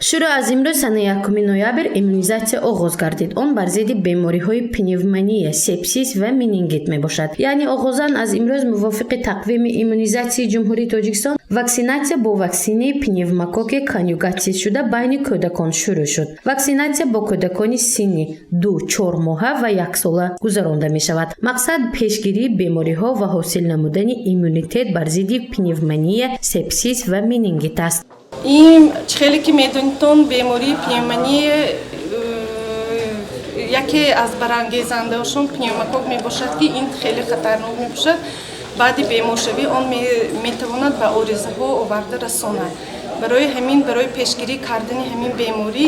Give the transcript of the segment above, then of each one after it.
Шурӯъ аз имрӯз, санаи 1 ноябр, иммунизатсия оғоз гардид. Он бар зидди бемориҳои пневмония, сепсис ва менингит мебошад. Яъне оғозан аз имрӯз мувофиқи тақвими иммунизатсияи Ҷумҳурии Тоҷикистон ваксинатсия бо ваксинаи пневмококки конъюгатсияшуда байни кӯдакон шурӯъ шуд. Ваксинатсия бо кӯдакони синни 2-4 моҳа ва яксола гузаронда мешавад. Мақсад пешгирии бемориҳо ва ҳосил намудани иммунитет бар зидди пневмония, сепсис ва менингит аст. Ин хеле ки медонитон, бемории пневмония яке аз барангезандаҳошон пневмокок мебошад, ки ин хеле хатарнок мебошад. Баъди беморшавӣ он метавонад ба оризаҳо оварда расонад. Барои ҳамин, барои пешгирӣ кардани ҳамин беморӣ,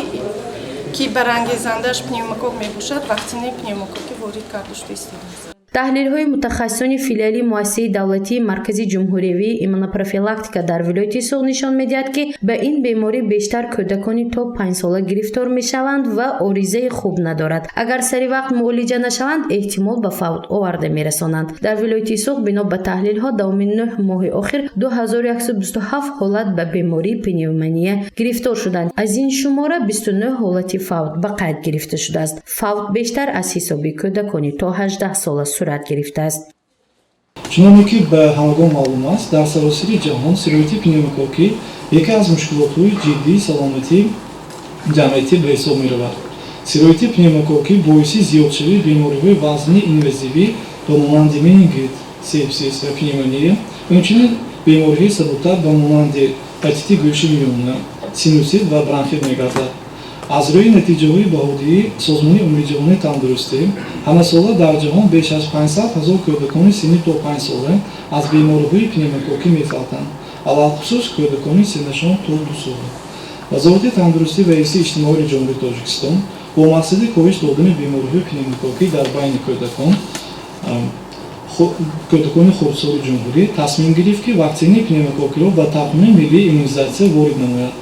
ки барангезандааш пневмокок мебошад, ваксинаи пневмококӣ ворид карда шуда истодааст. Таҳлилҳои мутахассисони филиали Муассисаи давлатии Маркази ҷумҳуриявии иммунопрофилактика дар вилояти Суғд нишон медиҳад, ки ба ин беморӣ бештар кӯдакони то 5-сола гирифтор мешаванд ва оризаи хуб надорад. Агар сари вақт муолиҷа нашаванд, эҳтимол ба фавт оварда мерасонанд. Дар вилояти Суғд, бино ба таҳлилҳо, давоми 9 моҳи охир 2127 ҳолат ба бемории пневмония гирифтор шуданд. Аз ин шумора 29 ҳолати фавт ба қайд гирифта шудааст. Фавт бештар аз ҳисоби кӯдакони то 18 сола сурат гирифтааст. Чуноне ки ба ҳамагон маълум аст, дар саросари ҷаҳон сирояти пневмококкӣ яке аз мушкилотҳои ҷиддии саломатии ҷамъиятӣ ба ҳисоб меравад. Сирояти пневмококкӣ боиси зиёдшавии бемориҳои вазнии инвазивӣ ба монанди менингит, сепсис ва пневмония, инчунин бемориҳои сабуктар ба монанди отити гӯши миёна, синусит ва бронхит мегардад. Аз рӯи натиҷаҳои баҳодиҳии Созмони Умумиҷаҳонии тандурустӣ, ҳамасола дар ҷаҳон беш аз 500 ҳазор кӯдакони синни то 5 сола аз бемориҳои пневмококкӣ мефавтанд, алалхусус кӯдакони синнашон то 2 сола. Вазорати тандурустӣ ва ҳифзи иҷтимоии Ҷумҳурии Тоҷикистон бо мақсади коҳиш додани бемориҳои пневмококкӣ дар байни кӯдакони хурдсоли ҷумҳурӣ тасмим гирифт, ки ваксинаи пневмококкиро ба тақвими миллии иммунизатсия ворид намояд.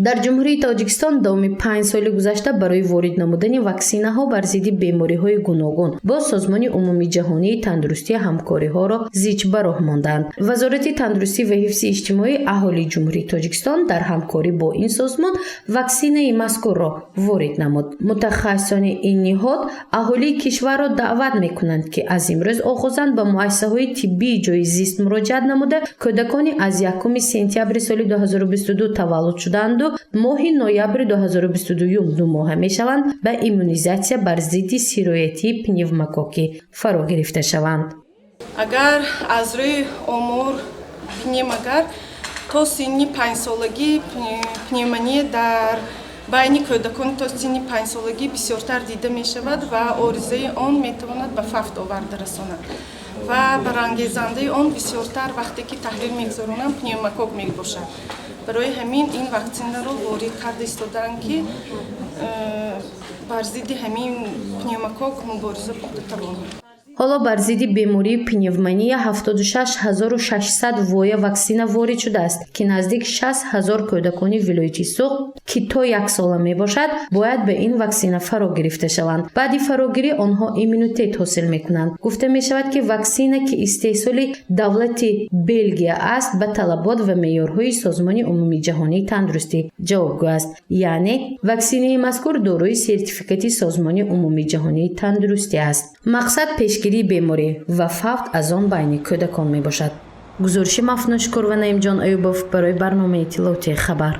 Дар Ҷумҳурии Тоҷикистон давоми 5 соли гузашта барои ворид намудани ваксинаҳо бар зидди бемориҳои гуногун бо Созмони Умумиҷаҳонии тандурустӣ ҳамкориҳоро зич ба роҳ монданд. Вазорати тандурустӣ ва ҳифзи иҷтимоии аҳолии Ҷумҳурии Тоҷикистон дар ҳамкорӣ бо ин созмон ваксинаи мазкурро ворид намуд. Мутахассисони ин ниҳод аҳолии кишварро даъват мекунанд, ки аз имрӯз оғозан ба муассисаҳои тиббии ҷойи зист муроҷиат намуда, кӯдакони аз 1 сентябри соли 2022 таваллуд шудаанду моҳи ноябри 2022 думоҳа мешаванд, ба иммунизатсия бар зидди сироятии пневмококкӣ фаро гирифта шаванд. Агар аз рӯи омор бинем, агар то синни 5-солагӣ пневмония дар байни кӯдакон то синни 5-солагӣ бисёртар дида мешавад ва оризаи он метавонад ба фавт оварда расонад ва барангезандаи он бисёртар, вақте ки таҳлил мегузаронам, пневмокок мебошад. Барои ҳамин ин ваксинаро ворид карда истодаанд, ки бар зидди ҳамин пневмокок мубориза бурда тавонад. Ҳоло бар зидди бемории пневмония 76 600 воя ваксина ворид шудааст, ки наздик 60 ҳазор кӯдакони вилояти Суғд, ки то яксола мебошад, бояд ба ин ваксина фаро гирифта шаванд. Баъди фарогирӣ онҳо иммунитет ҳосил мекунанд. Гуфта мешавад, ки ваксина, ки истеҳсоли давлати Белгия аст, ба талабот ва меъёрҳои Созмони Умумиҷаҳонии тандурустӣ ҷавобгӯ аст. Яъне ваксинаи мазкур дорои сертификати Созмони Умумиҷаҳонии тандурустӣ аст. Мақсад пешгирии беморӣ ва фавт аз он байни кӯдакон мебошад. Гузориши Мафнушкур ва Наимҷон Аюбов барои барномаи иттилоотии «Хабар».